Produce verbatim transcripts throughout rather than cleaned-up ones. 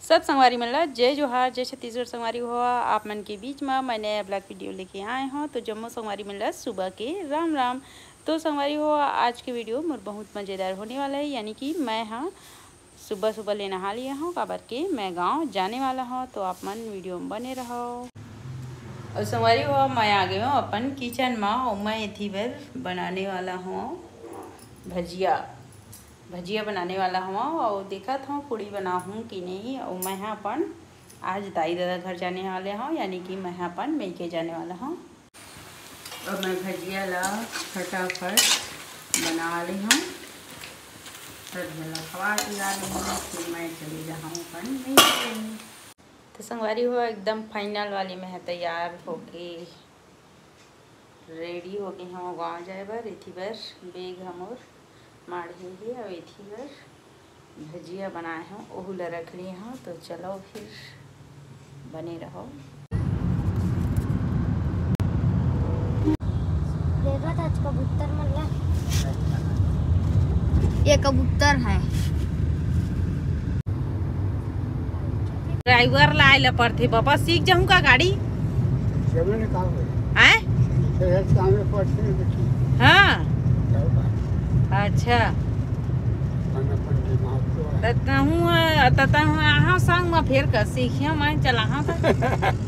सब संगवारी मन ला जय जोहार, जय छत्तीसगढ़। संगवारी हो, आप मन के बीच म मैं नया vlog video लेके आए हौं। तो जम्मो संगवारी मन ला सुबह के राम राम। तो संगवारी हो, आज के video मोर बहुत मजेदार होने वाला है, यानी कि मैं ह सुबह सुबह ले नहा लिए हौं, काबर के मैं गांव जाने वाला हौं। तो आप मन video में बने रहो। और संगवारी हो, मैं आ गए हौं अपन kitchen म, और मैं एथी बर बनाने वाला हौं भजिया। भजिया बनाने वाला हौं, और देखत हौं पूड़ी बनाहूं कि नहीं। और मैं ह अपन आज दाई ददा घर जाने वाले हौं, यानी कि मैं ह अपन मइके जाने वाला हौं। अब मैं भजिया ला फटाफट बना ले हौं, सब झन ला खवा पिला ले हौं, फिर मैं चले जाहूं अपन मइके। तो संगवारी हो, एकदम final वाली मैं ह तैयार होके ready होके हौं गांव जाए बर। एथी बर bag ह मोर माढ़े हे, अउ एथी बर भजिया बनाए हौं, ओहू ला रख लिए हौं। तो चलो फिर बने रहो। देखत हच कबूतर मन ला। ये कबूतर है। Driver ला आए ला पड़थे बाबा, सीख जाहूं का गाड़ी? जमीन का होई? आय? सीखे है सामने पड़थे ना, देखी। हाँ। क्या बात? अच्छा। अपन, अपन दिमाग तो है। त तहूँ, त तहूँ आहा संग म फेर कर सीखियो, मैं चलाहा त।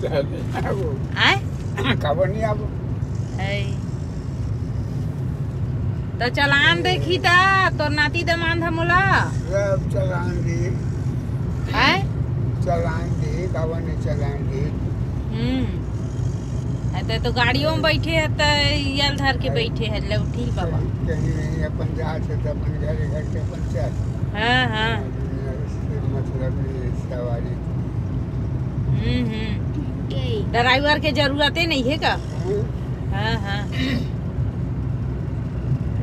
चले, आबो। आय? काबर नहीं आबो? है। त चलान देखी त तोर नाती दमांद ह मोला। सब चलान दे। आय? चलान दे, काबर नहीं चलान दे। हम्म। आ, त तो गाड़ियों में बैठे है, त यल धर के बैठे है, लौठी बाबा। कहीं, कहीं नहीं, अपन जात है, तो अपन घरे घर के अपन चल। हाँ, हाँ। दुनिया से मतलब नहीं है, सवारी। हम्म, हम्म। Driver के जरूरत ही नहीं है का? हम्म। हाँ, हाँ।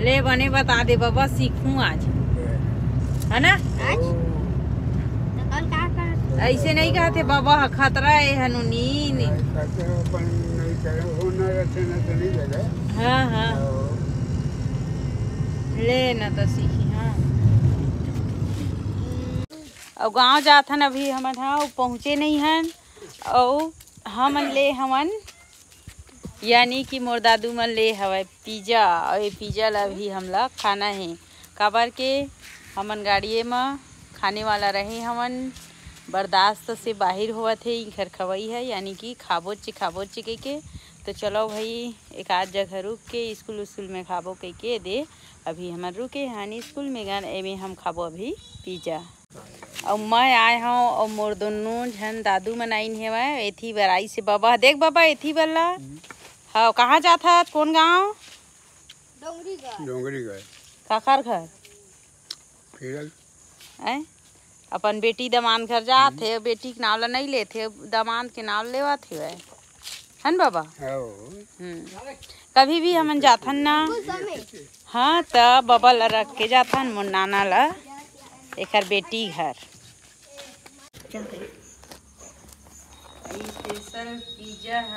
ले बने बता दे बाबा, सीखूं आज, है ना? आज? ओ। तो कल का करत? ऐसे नहीं कहते बाबा, खतरा है हनु, नी, नी। नहीं, खतरा अपन नहीं करे, होना रहते ना तो नहीं लगे। हाँ, हाँ। ओ। ले ना तो सीखी, हाँ। अउ गांव जात हन अभी हमन ह, अउ पहुँचे नहीं हन, अउ हमन ले हवन यानी कि मोर दादू मन ले हवय pizza, अउ ये pizza ला भी हमला खाना हे, काबर के हमन गाड़िए म खाने वाला रहे हवन, बर्दाश्त से बाहिर होवत हे इंखर खवई ह, यानी कि खाबोच खाबोच कहिके। तो चलो भाई, एक आध जगह रुक के स्कूल उस्कूल में खाबो कहिके दे। अभी हमन रुके हन स्कूल में गन, एमे हम खाबो अभी pizza। अउ मैं आए हौं, अउ मोर दोनों झन दादू मन आइन हेवय। एथी बर आइस हे बबा। देख बबा, एथी बर ला। हम्म। हव, कहाँ जात हत? कोन गाँव? डोंगरीगढ़। डोंगरीगढ़। काखर घर? फिरल। आय? अपन बेटी दमांद घर जात हम्म। हे, बेटी के नाव ला नइ लेत हे, दमांद के नाव लेवत हेवय। है न बबा? हव। हम्म। कभी भी हमन जाथन ना, हाँ, त बबा ला रख के जाथन, मोर नाना ला, एकर बेटी घर। Special pizza ह,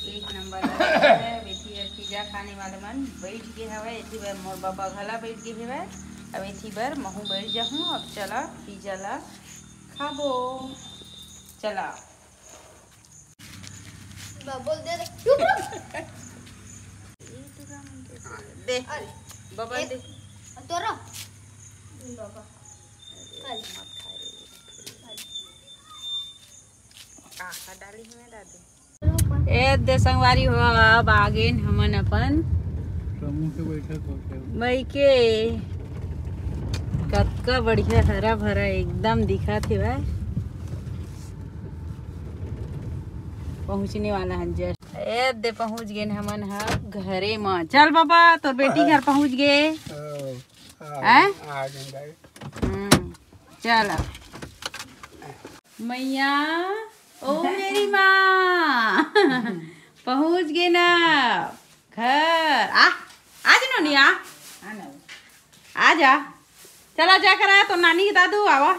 एक नंबर लगत हे। अब एथी बर pizza खाने वाले मन बैठ गे हवय, एथी बर मोर बबा घला बैठ गे हवय। अब एथी बर महू बैठ जाहूँ। अब चला pizza ला खाबो, चला। बबल दे दे। चुप रह। दे। अरे, बबल एक दे। तोरा। बाबा। अरे, मत खा रे। का, का डाली हमें दादी? ए दे संगवारी हो, अब आगेन हमन अपन समूह के बैठक होके। मइके। कतका बढ़िया हरा भरा एकदम दिखत हे भाई। पहुँचने वाला हन just। ए दे पहुँच गेन हमन ह घरे म। चल बाबा, तोर बेटी घर पहुँच गे। ओ, आ, हैं? आ गेन भाई। हम्म, चल अब। मैया, ओ मेरी माँ, पहुँच गे ना घर। आ, आ जा नोनी, आ। आ जा। चला जा करा तो नानी के दादू आवा।